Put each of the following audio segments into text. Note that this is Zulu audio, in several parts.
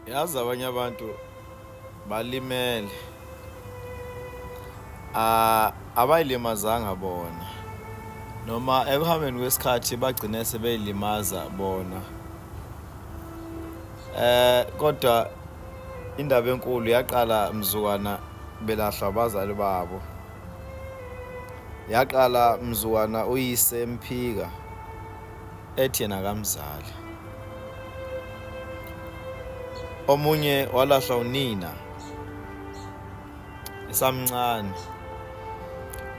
Yazi abanye abantu balimele. Ah abayilimazanga bona. Noma ekuhambeni kwesikhathi bagcine sebeyilimaza bona. Eh kodwa indaba enkulu yaqala mzukwana belahlwa abazali babo. Yaqala mzukwana uyise emphika. Ethi yena akamzali. Omunye walahlwa unina esamncane,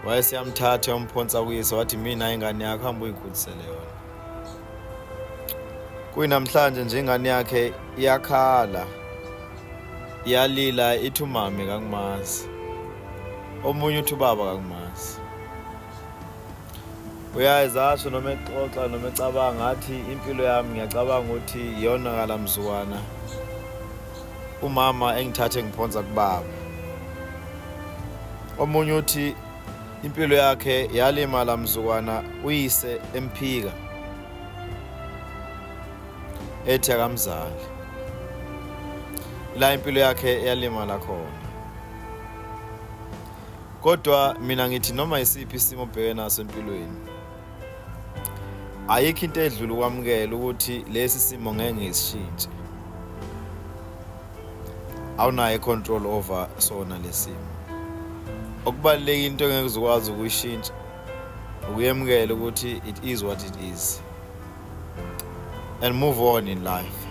wayeseyamthatha yamphonsa kuyise wathi mina ingane yakho hamba uyikhulisele yona. Kuyinamhlanje nje ingane yakhe iyakhala iyalila ithi umame kangimazi, omunye uthi ubaba kangimazi. Uyayizasho noma exoxa noma ecabanga athi impilo yami ngiyacabanga ukuthi iyonakala mzukwana umama engithathe ngiphonsa kubaba. Omunye uthi impilo yakhe yalimala mzukwana uyise emphika ethi akamzali. La impilo yakhe yalimala khona. Kodwa mina ngithi noma isiphi isimo obheke naso empilweni ayikho into edlula ukwamukela ukuthi lesi simo ngeke ngisishintshe. Awunayo i-control over sona lesimo. Okubalulekile into engeke uzukwazi ukuyishintsha ukuyemukela ukuthi it is what it is and move on in life.